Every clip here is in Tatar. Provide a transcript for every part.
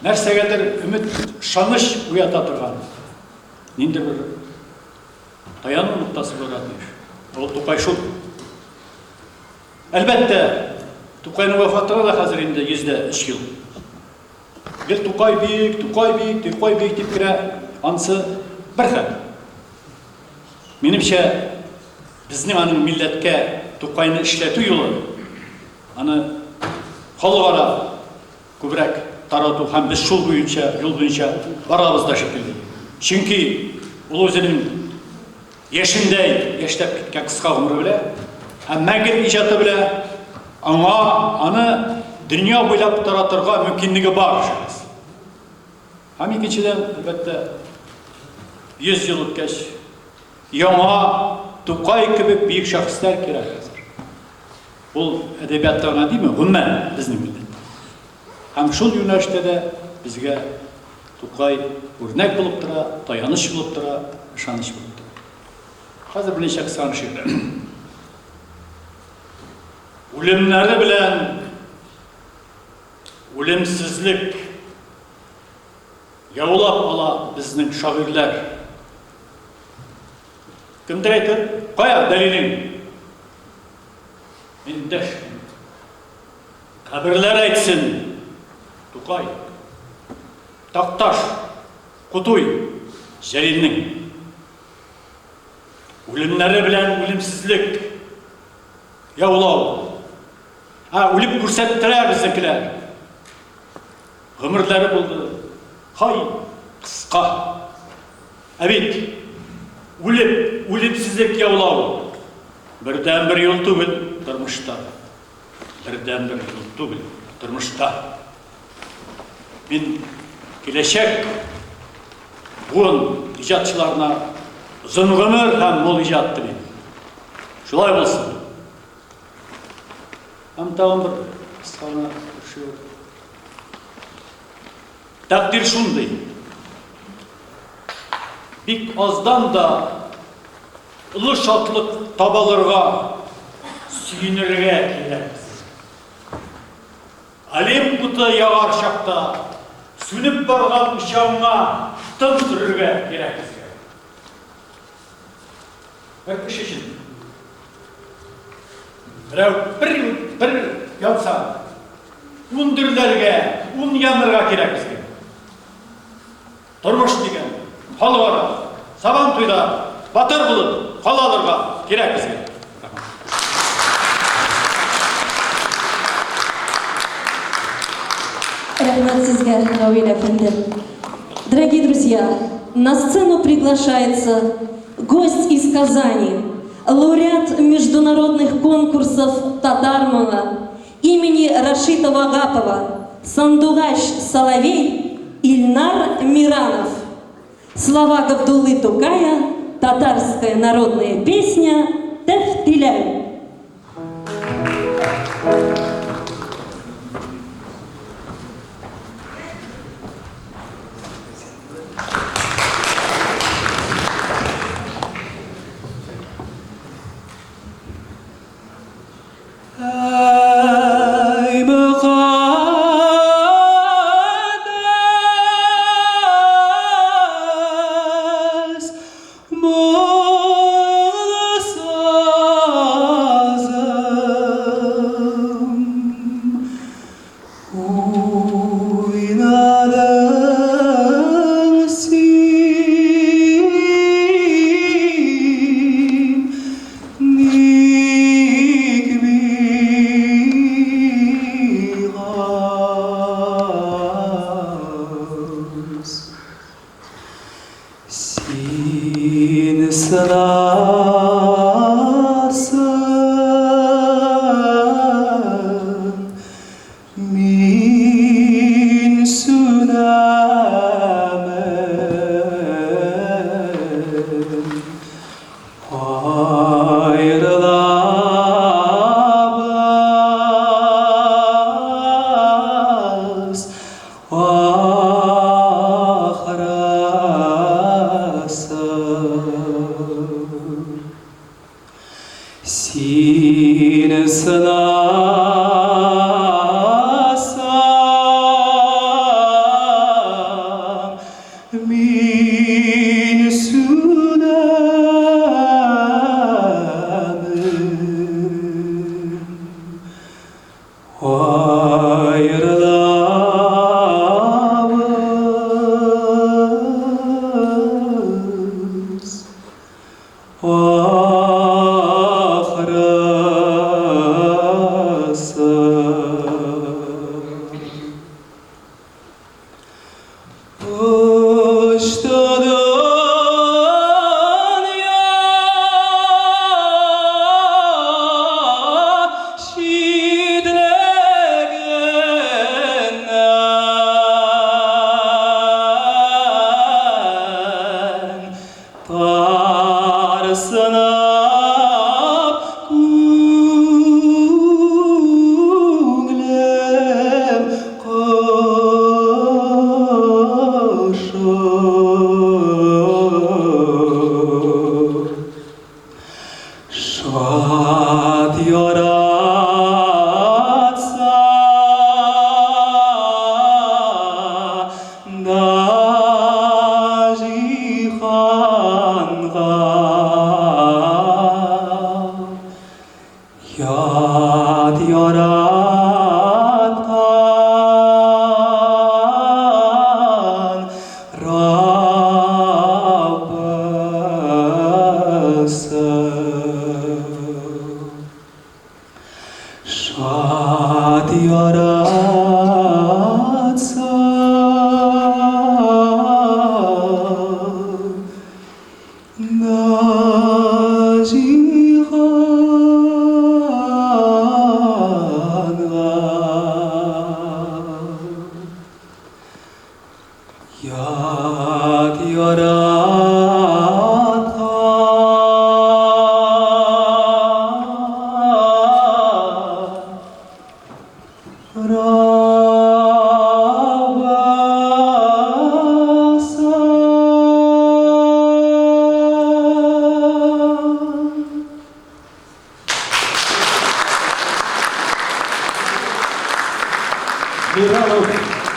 Нәрсәгәдер өмет, ышаныч уята торган ниндидер бер таяну ноктасы булырга тиеш. Ул Тукай шул. Әлбәттә, Тукайның вафатына да хәзер инде 103 ел. Гел Тукай бөек, Тукай бөек, Тукай бөек дип кенә ансы бер хәл. Минемчә, безнең аның милләткә Тукайны эшләтү юлы, аны халыкара күбрәк тарату һәм без шул буенча, юл буенча барабыз да шикелле. Чөнки ул үзенең яшендәй яшьләп киткән кыска гомере белән һәм мәңгелек иҗаты белән аңа аны дөнья буйлап таратырга мөмкинлеге бар шәхес. Һәм икенчедән, әлбәттә, 100 ел үткәч, яңа Тукай кебек бөек шәхесләр кирәк хәзер. Ул әдәбиятта гына димме, гомумән безнең милләттә. Һәм шул юнәлештә дә безгә Тукай үрнәк булып тора, таяныч булып тора, ышаныч булып тора. Хәзер берничә кыска шигырь. Үлемнәре белән үлемсезлек яулап ала безнең шагыйрьләр. Кемдер әйтер, кая дәлилең? Мин дәшмим. Каберләр әйтсен, Тукай, Такташ, Кутуй, Җәлилнең. Үлемнәре белән үлемсезлек яулау. Ә, үлеп күрсәттеләр безнекеләр. Гомерләре булды, һай, кыска. Ә бит үлеп, үлемсезлек яулау бердәнбер юл түгел тормышта. Бердәнбер юл түгел тормышта. Мин киләчәк буын иҗатчыларына озын гомер һәм мул иҗат телим. Шулай булсын. Һәм тагын бер кыска гына шигырь. Тәкъдир шундый. Бик аздан да олы шатлык табалырга, сөенергә кирәк. Олимп уты ягар чакта сүнеп барган учагыңа тын өрергә кирәк безгә. Бер эш өчен. Берәү бер, бер янса, ун дөрләргә, ун янырга кирәк безгә. Тормыш дигән халыкара Сабан туйда батыр булып кала алырга кирәк безгә. Рәхмәт сезгә, Равил әфәнде. Дорогие друзья, на сцену приглашается гость из Казани, лауреат международных конкурсов Татармана имени Рашита Вагапова, Сандугач Соловей Ильнар Миранов. Слова Габдуллы Тукая, татарская народная песня «Тәфтиләү». Әй мөкатдәс булса. Аерылабыз ахрысы. Очты дөнья читлегеннән Тарсынып күңлем кошы. Шат яратса да җиһанга, Ят яраткан Раббысы. Шат яратса да җиһанга, Ят яраткан Раббысы. Миранов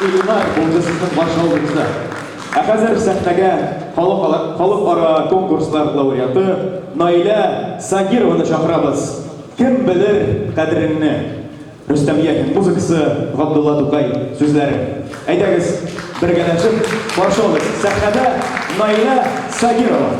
Илнар булды сезнең каршы алдыгызда. Ә хәзер сәхнәгә халыкара конкурслар лауреаты Наилә Сагированы чакырабыз. Кем белер кадереңне? Рөстәм Яхин музыкасы, Габдулла Тукай сүзләре. Әйдәгез, бергәләшеп каршы алыйк. Сәхнәдә Наилә Сагирова.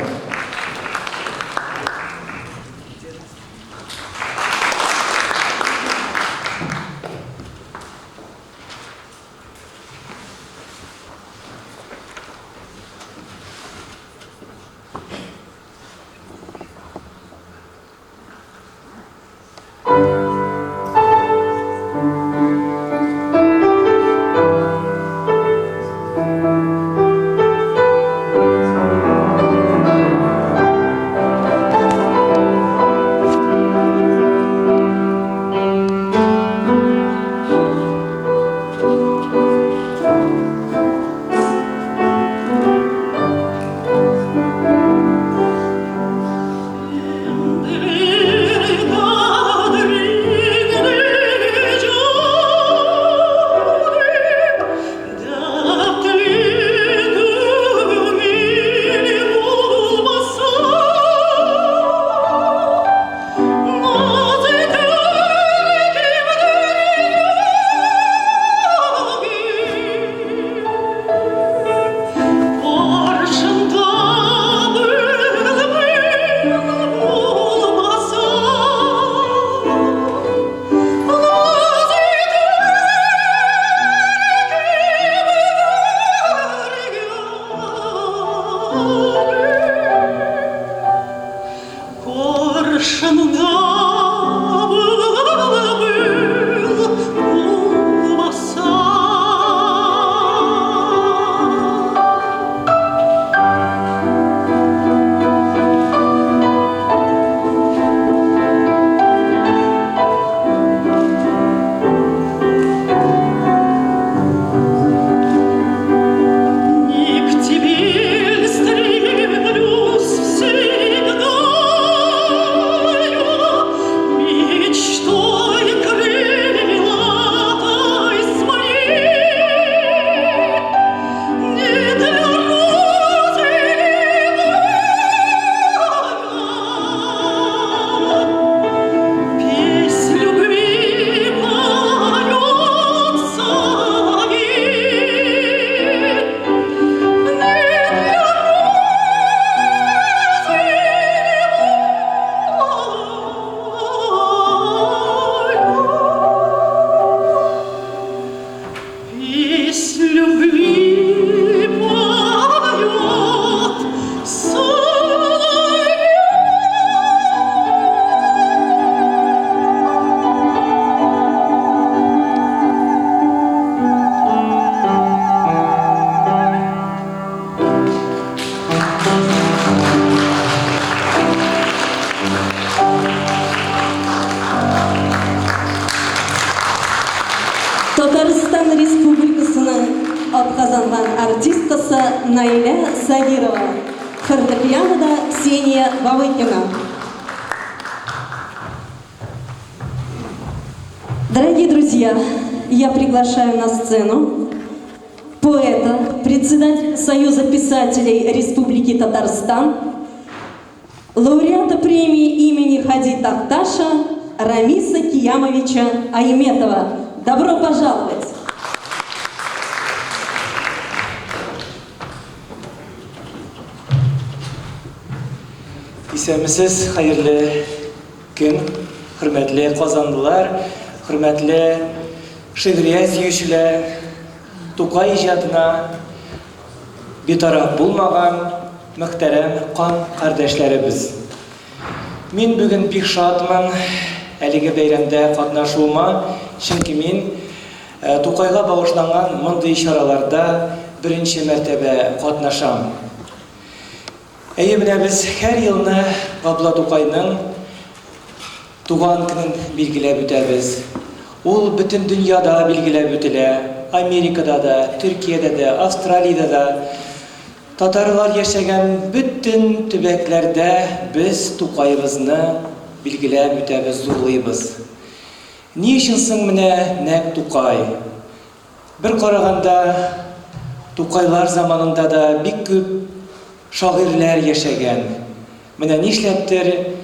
Татарстан Республикасының атказанган артисткасы Наилә Сагирова, фортепианода Ксения Бавыкина. Дорогие друзья, я приглашаю на сцену поэта, председателя Союза писателей Республики Татарстан, лауреата премии имени Хади Тахташа Рамиса Киямовича Айметова. Добро пожаловать! Исәнмесез, хәерле көн, хөрмәтле казанлылар, хөрмәтле шигърият сөючеләр, Тукай иҗатына битараф булмаган мөхтәрәм кан кардәшләребез. Мин бүген бик шатмын әлеге бәйрәмдә катнашуыма, чөнки мин Тукайга багышланган мондый чараларда беренче мәртәбә катнашам. Әйе, менә без һәр елны Габдулла Тукайның туган көнен билгеләп үтәбез. Ул бөтен дөньяда билгеләп үтелә, Америкада да, Төркиядә дә, Австралиядә дә. Татарлар яшәгән бөтен төбәкләрдә без Тукаебызны билгеләп үтәбез, зурлыйбыз. Ни өчен соң менә нәкъ Тукай? Бер караганда, Тукайлар заманында да бик күп шагыйрьләр яшәгән. Менә нишләптер.